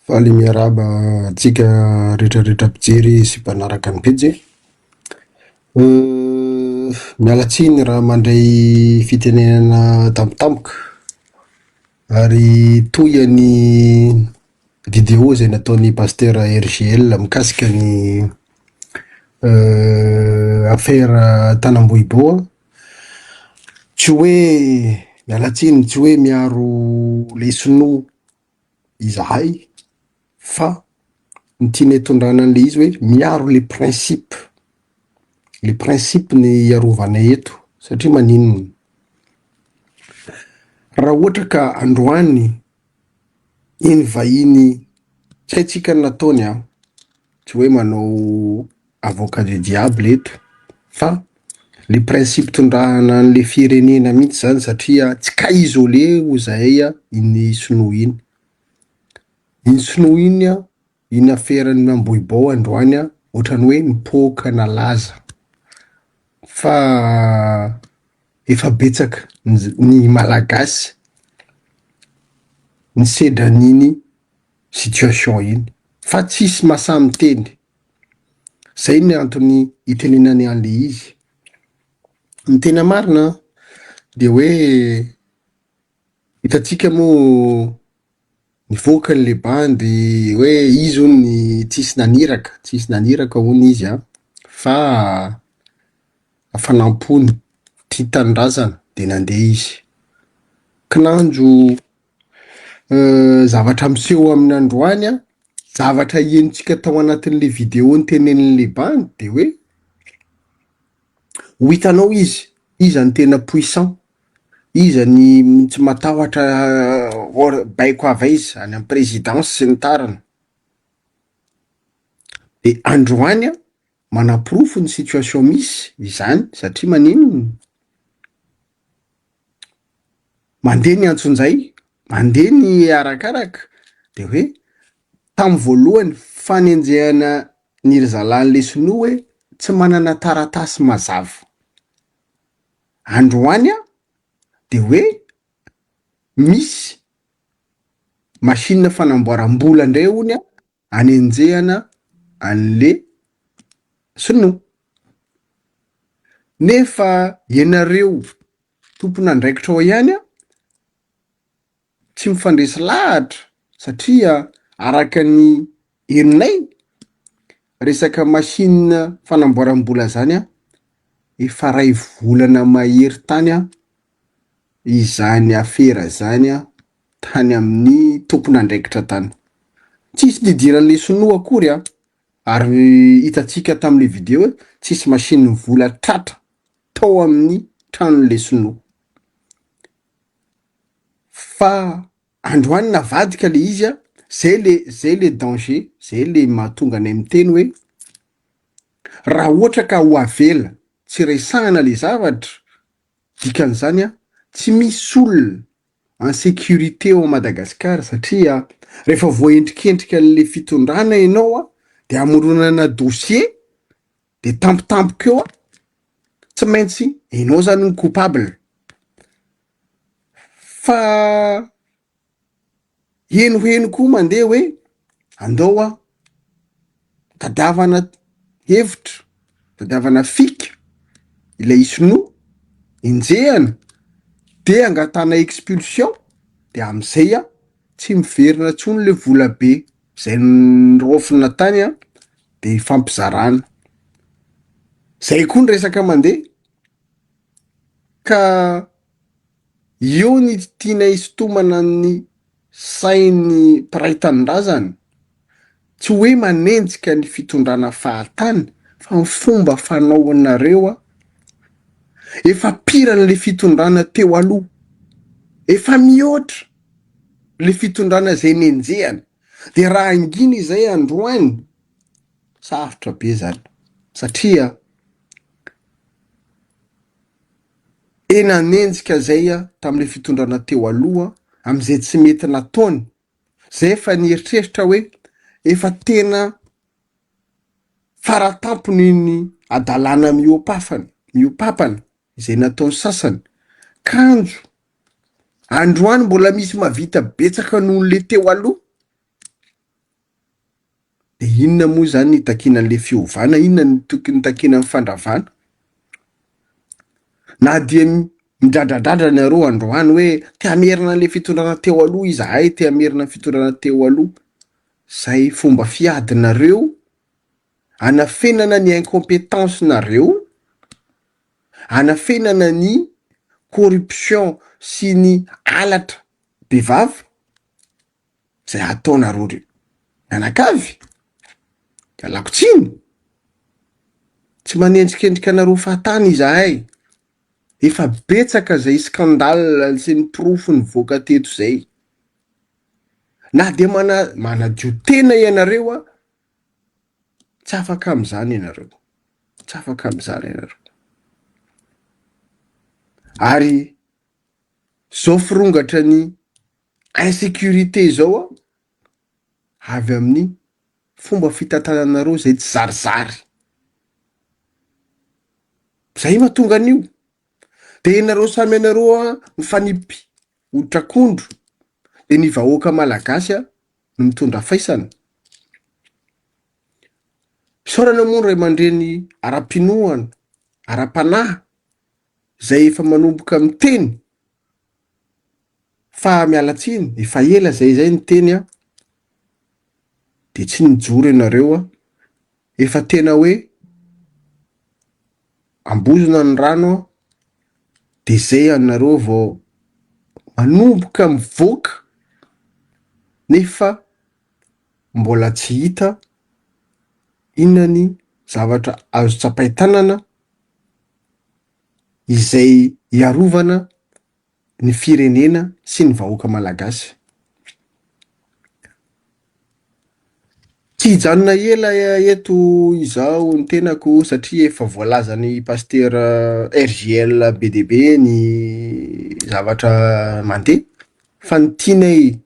Faly miarahaba antsika rehetrarehetra mpijery sy mpanaraka ny pejy. Miala tsiny raha mandray fitenenana tampotampoka ary tohian'ny vidéo izay nataon'i Pasteur RGL mikasika ny affaire Tanambohiboa. Tsy hoe, miala tsiny, tsy hoe miaro le sinoa izahay fa ny tiana hitondrana an'le izy hoe miaro le principe, le principe ny hiarovanay eto satria maninona? Raha ohatra ka androany iny vahiny tsy haintsika ny nataony an, tsy hoe manao avocat du diable eto fa le principe tondrahana an'le firenena mihitsy zany satria tsy cas isolé hoy zahay iny sinoa iny, iny sinoa iny an, iny affaire-n'ny Ambohibao androany an, ohatran'ny hoe nipoaka nalaza fa efa betsaka ny malagasy nisedra an'iny situation iny fa tsisy mahasahy miteny, zay ny antony itenenany anle izy, ny tena marina de hoe hitantsika moa nivoaka le bandy hoe izy hono tsisy naniraka, tsisy naniraka hono izy an fa hafanam-pony tia tanindrazana de nandeha izy, kinanjo Zavatra miseho amin'ny androany an, zavatra henontsika tao anatin'le video notenenin'le bandy de hoe ho hitanao izy, iza no tena puissant, iza ny tsy matahotra or- baiko avy aiza, any amin'ny présidence sy ny tariny. De androany an, manaporofo ny situation misy izany satria maninona? Mandeha ny antsonjay, mandeha ny arakaraka de hoe tamin'ny voalohany fanenjehana ny ry zalahy le sinoa hoe tsy manana taratasy mazava, androany an de hoe misy machine fanamboaram-bola ndray hono an anenjehana an'le sinoa, nefa ianareo tompon'andraikitra ao ihany an, tsy mifandresy lahatra satria araka ny henonay, resaka machine fanamboaram-bola zany an, efa ray volana mahery tany an izany afera zany an tany amin'ny tompon'andraikitra tany, tsisy nidiran'le sinoa akory an, ary hitantsika tamin'le video hoe tsisy machine vola tratra tao amin'ny tranon'le sinoa, fa androany navadika le izy an, zay le zay le danger, zay le mahatonga anay miteny hoe raha ohatra ka ho avela tsy resahana le zavatra, dikan'izany an tsy misy olona en sécurité ao Madagascar satria rehefa voaendrikendrika an'le fitondrana ianao an de hamoronana dossier de tampotampoka eo an tsy maintsy enao zany no coupable fa henoheno koa mandeha hoe andao an tadiavana hevitra, tadiavana fika ilay sinoa, enjehana de angatahana expulsion de am'zay an tsy miverina intsony le vola be zay niraofina tany an de ifampizarana, zay koa ny resaka mandeha ka eo ny tiana hisintomana ny sain'ny mpiray tanindrazana, tsy hoe manenjika ny fitondrana fahatany fa ny fomba fanaonareo a, efa pire an'le fitondrana teo aloha, efa mihoatra le fitondrana zay nenjehana, de raha hangina izay androany, sarotra be zany satria E nanenjika zay a tamle fitondrana teo aloha amzay tsy mety nataony zay efa nieritreritra hoe efa tena faratampony iny adalàna mihoapafana mihoapapana izay nataony sasany kanjo androany mbola misy mavita betsaka noho le teo aloha. De inona moa izany ny itakiana an'le fiovana, inona no tokony itakiana ny fandravana? Na dia midradradradra nareo androany hoe te hamerina an'le fitondrana teo aloha izahay, te hamerina ny fitondrana teo aloha, zay fomba fiadinareo anafenana ny incompetence nareo, anafenana ny corruption sy ny halatra bevava, zay ataonareo reo mianakavy, ialako tsiny, tsy manendrikendrika anareo fahatany izahay, efa betsaka zay scandale sy ny porofo nivoaka teto zay, na de mana- manadio tena ianareo an, tsy afaka am'zany ianareo, tsy afaka am'zany ianareo, ary zao firongatra ny insécurité zao an, avy amin'ny fomba fitantananareo zay tsy zarizary, zay mahatonga an'io, de ianareo samy ianareo an mifanipy hoditr'akondro, de ny vahoaka malagasy an no mitondra faisana. Isaorana moa ny ray aman-dreny ara-pinoana, ara-panahy zay efa manomboka miteny fa miala tsiny efa ela zay zay niteny an, de tsy nijoro ianareo an, efa tena hoe ambozona ny rano an, de zay ianareo vao manomboka mivoaka nefa mbola tsy hita inona ny zavatra azo tsapain-tanana izay hiarovana ny firenena sy ny vahoaka malagasy. Tsy hijanona ela eto izaho ny tenako satria efa voalazan'i Pasitera RJL be dia be ny zavatra mandeha fa ny tianay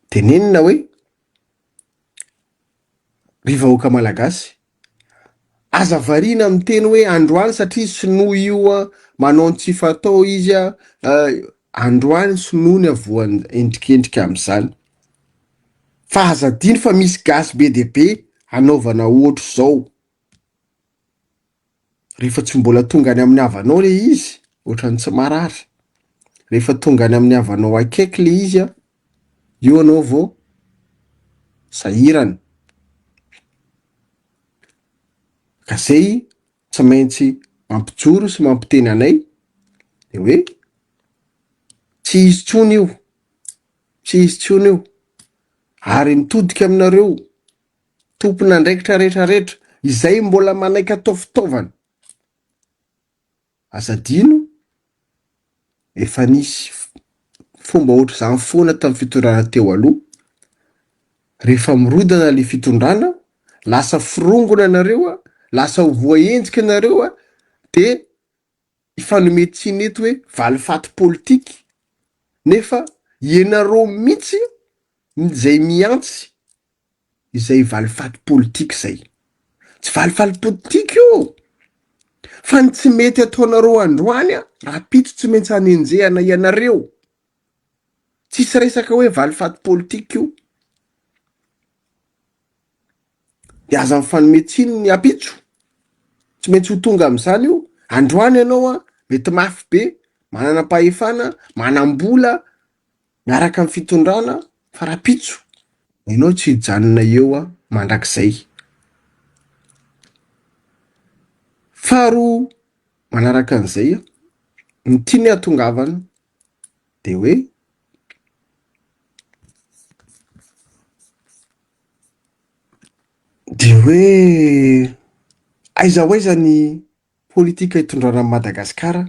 tenenina hoe ry vahoaka malagasy, aza variana miteny hoe androany satria sinoa io an, manao ny tsy fatao izy an, androany sinoa ny avoan'ny endrikendrika amin'izany, fa aza adino fa misy gasy be dia be anaovana ohatr'izao. Rehefa tsy mbola tonga any amin'ny havanao le izy, ohatran'ny tsy marary. Rehefa tonga any amin'ny havanao akaiky le izy an, eo ianao vao sahirana. Ka zay tsy maintsy mampijoro sy mampiteny anay de hoe tsy izy intsony io, tsy izy intsony io, ary mitodika aminareo tompon'andraikitra retraretra izay mbola manaiky atao fitaovana, aza adino efa nisy fomba ohatr'izany foana tamin'ny fitondrana teo aloha, rehefa mirodana le fitondrana lasa forongona nareo a, lasa ho voahenjika nareo a, de hifanome tsiny eto hoe valifaty politika nefa ianareo mihitsy izay mihantsy izay valifaty politika izay. Tsy valifaty politika io fa ny tsy mety ataonareo androany rahampitso tsy maintsy hanenjehana ianareo. Tsisy resaka hoe valifaty politika io. De aza mifanome tsiny ny ampitso, tsy maintsy ho tonga am'zany io, androany ianao an mety mafy be, manana-pahefana, manam-bola, miaraka amin'ny fitondrana fa rahampitso ianao tsy hijanona eo an mandrakizay. Faharoa manaraka an'izay an, ny tiany hahatongavana de hoe de hoe aiza ho aiza ny politika itondrana an'i Madagasikara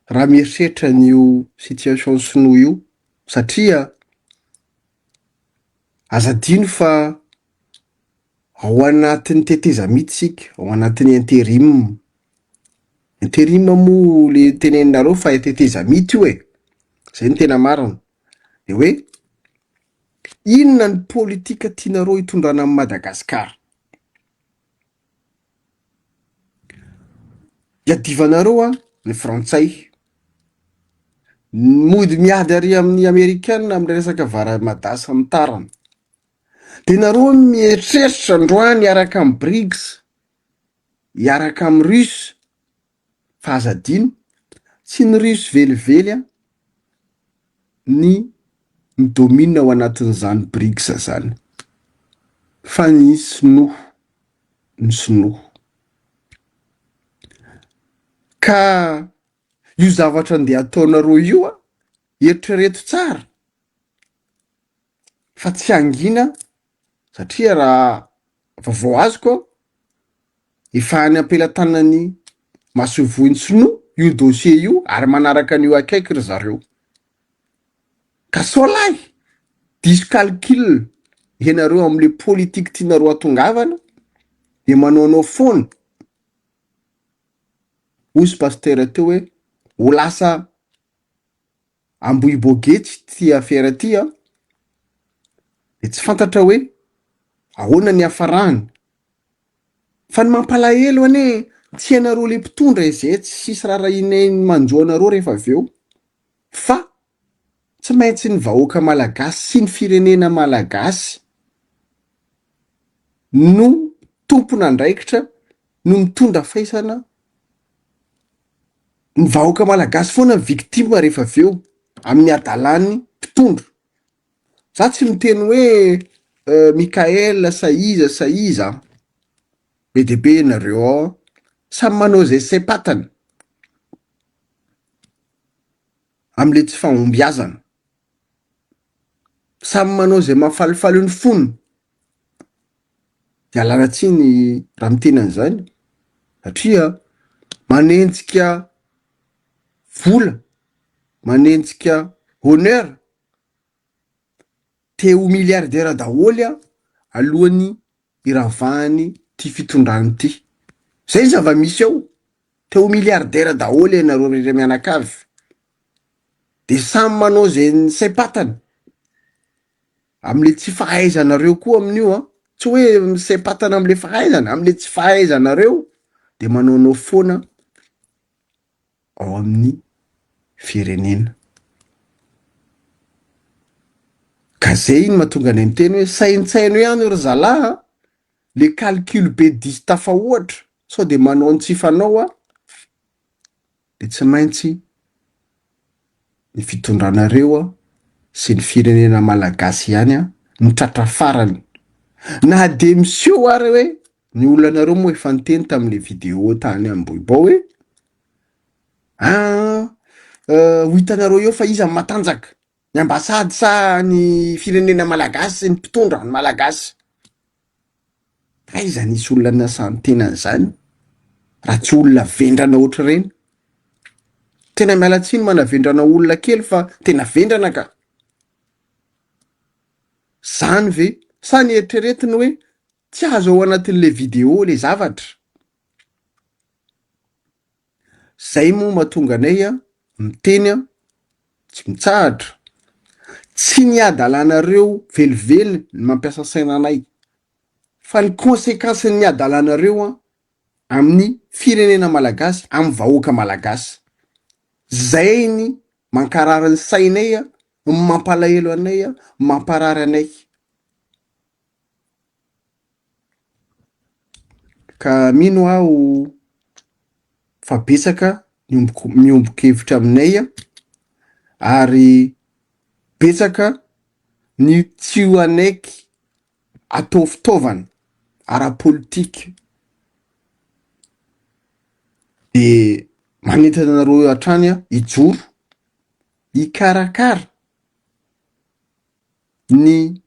raha mieritreritra an'io situation sinoa io satria aza adino fa ao anatin'ny tetezamita isika, ao anatin'ny interim, interim moa le teneninareo fa tetezamita io e, zay no tena marina, de hoe inona ny politika tianareo hitondrana an'i Madagasikara? Iadivanareo an ny frantsay, mody miady ary amin'ny amerikana amin'ny resaka vara-mada sy ny tariny. De nareo mieritreritra androany hiaraka am Briggs, hiaraka am Russe, fa aza adino, tsy ny Russe velively an ny mi-domine ao anatin'izany Briggs zany, fa ny sinoa, ny sinoa. Ka io zavatra andeha ataonareo io an, eritrereto tsara fa tsy hangina satria raha vaovao azoko efa any am-pelatanan'ny masoivohon'ny sinoa io dossier io ary manaraka an'io akaiky ry zareo ka sao lahy diso calcul ianareo amle politique tianareo hatongavana de manaonao foana hozy pasitera teo hoe ho lasa Ambohiboagetsy ity afera ity an, de tsy fantatra hoe ahoana ny hiafarany, fa ny mampalahelo anie tsy ianareo le mpitondra izay tsisy rarahianay ny manjo anareo rehefa avy eo fa tsy maintsy ny vahoaka malagasy sy ny firenena malagasy no tompon'andraikitra no mitondra faisana Ny vahoaka malagasy foana ny victime rehefa avy eo amin'ny hadalan'ny mpitondra. Za tsy miteny hoe Mickaël sa iza sa iza an, be dia be nareo ao an, samy manao izay saim-patany amle tsy fahombiazana, samy manao izay mahafalifaly ny fony. Ialana tsiny raha miteny an'izany satria manenjika vola, manenjika honneur, te ho milliardaire daholo aho alohan'ny hiravahany ty fitondrana ity, zay ny zava-misy ao, te ho milliardaire daholo ianareo rehetra mianakavy, de samy manao zay saim-patany. Amle tsy fahaizanareo koa amin'io an, tsy hoe misaim-patana amle fahaizana, amle tsy fahaizanareo de manaonao foana ao amin'ny firenena. Ka zay no mahatonga anay miteny hoe saintsaino ihany ry zalahy an, le calcul be diso tafahoatra sao de manao ny tsy fanao an, de tsy maintsy ny fitondranareo sy ny firenena malagasy ihany no tratra farany na de miseho ary hoe ny olanareo moa efa niteny tamle video tany Ambohibao hoe ah ho hitanareo eo fa iza no matanjaka ny ambasady sa ny firenena malagasy sy ny mpitondra ny malagasy Aiza nisy olona nasahan-tena an'izany raha tsy olona vendrana ohatr'ireny? Tena miala tsiny manavendrana olona kely fa tena vendrana ka! Zany ve? Sa ny eritreretiny hoe tsy azo ao anatin'le video le zavatra? Zay moa mahatonga anay miteny tsy mitsahatra, tsy ny hadalanareo velively ny mampiasa saina anay fa ny consequence ny hadalanareo amin'ny firenena malagasy, amin'ny vahoaka malagasy. Zay ny mankarary ny sainay, ny mampalahelo anay, mamparary anay. Ka mino aho fa betsaka ny miombon-kevitra aminay ary betsaka ny tsy ho hanaiky atao fitaovana ara-politika de manentana anareo hatrany aho hijoro hikarakara ny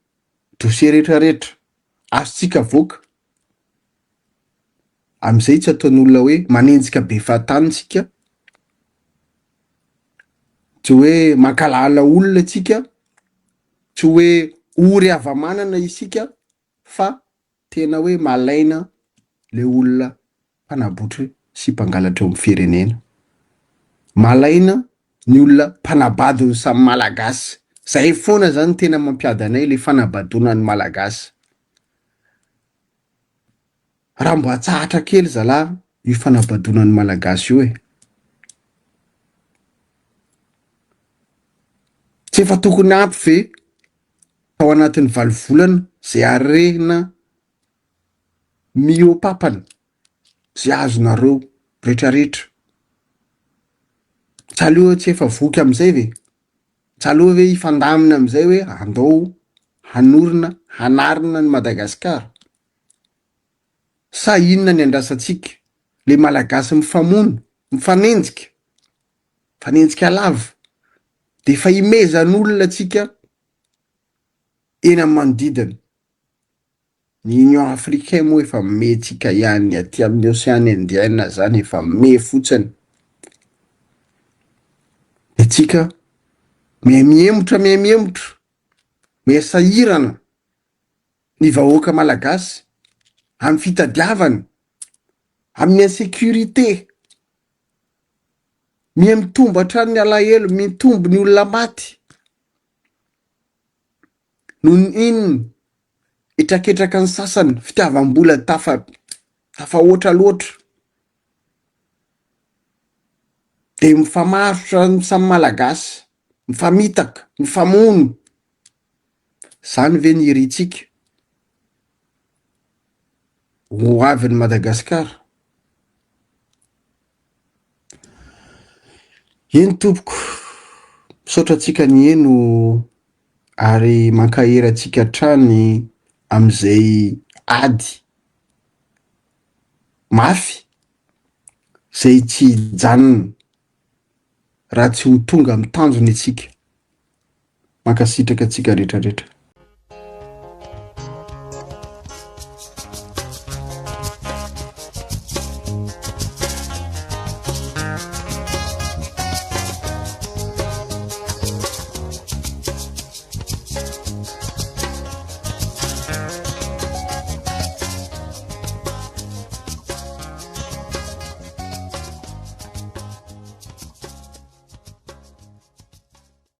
dossier rehetra rehetra azontsika avoaka amizay tsy ataon'olona hoe manenjika be fahatany tsika, tsy hoe mankahala olona tsika, tsy hoe ory hava-manana isika fa Tena hoe malaina le olona mpanabotry sy mpangalatra eo amin'ny firenena. Malaina ny olona mpanabado ny samy malagasy. Zay foana zany tena mampiady anay le fanabadoana ny malagasy. Raha mba atsahatra kely zalah io fanabadoana ny malagasy io e. Tsy efa tokony ampy ve? Tao anatin'ny valo volana izay harena mihoa-papana izay azonareo retraretra. Tsy aleo tsy efa voky amin'izay ve? Tsy aleo ve hifandamina amin'izay hoe andao hanorina, hanarina an'i Madagasikara? Sa inona ny andrasantsika? Le Malagasy mifamono, mifanenjika, mifanenjika lava, de efa imezan'olona antsika eny amin'ny manodidina. Ny Union Africain moa efa metsika ihany, aty amin'ny Ocean Indien zany efa me fotsiny. De tsika miha mihemotra, miha mihemotra, miha sahirana ny vahoaka malagasy amin'ny fitadiavana, amin'ny insécurité. Miha mitombo hatrany ny alahelo, mitombo ny olona maty. Noho ny inona? Hetraketraka ny sasany, fitiavam-bola tafa tafahoatra loatra. Dia mifamarotra ny samy Malagasy, mifamitaka, mifamono. Zany ve ny irintsika ho avin'i Madagasikara? Eny tompoko, misaotra antsika niheno ary mankahery antsika hatrany amin'izay ady mafy izay tsy hijanona raha tsy ho tonga amin'ny tanjona isika. Mankasitraka antsika rehetra rehetra.